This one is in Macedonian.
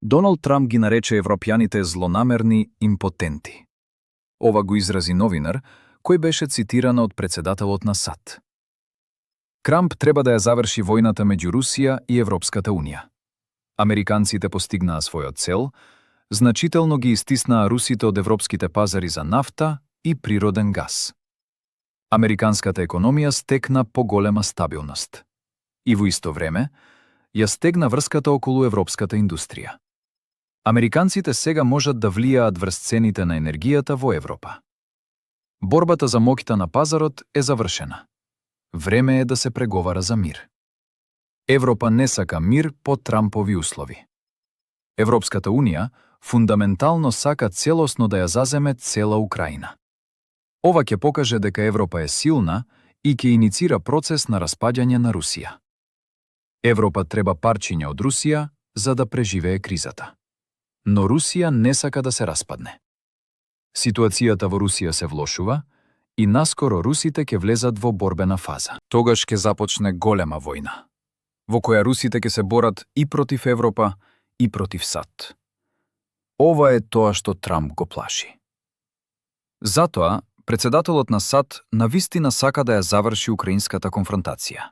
Доналд Трамп ги нарече европјаните злонамерни импотенти. Ова го изрази новинар, кој беше цитиран од председателот на САД. Трамп треба да ја заврши војната меѓу Русија и Европската унија. Американците постигнаа својот цел, значително ги истиснаа русите од европските пазари за нафта и природен газ. Американската економија стекна поголема стабилност. И во исто време, ја стегна врската околу европската индустрија. Американците сега можат да влијаат врз цените на енергијата во Европа. Борбата за моќта на пазарот е завршена. Време е да се преговара за мир. Европа не сака мир по Трампови услови. Европската унија фундаментално сака целосно да ја заземе цела Украина. Ова ќе покаже дека Европа е силна и ќе иницира процес на распаѓање на Русија. Европа треба парчиња од Русија за да преживее кризата. Но Русија не сака да се распадне. Ситуацијата во Русија се влошува и наскоро русите ќе влезат во борбена фаза. Тогаш ќе започне голема војна, во која русите ќе се борат и против Европа и против САД. Ова е тоа што Трамп го плаши. Затоа, председателот на САД навистина сака да ја заврши украинската конфронтација.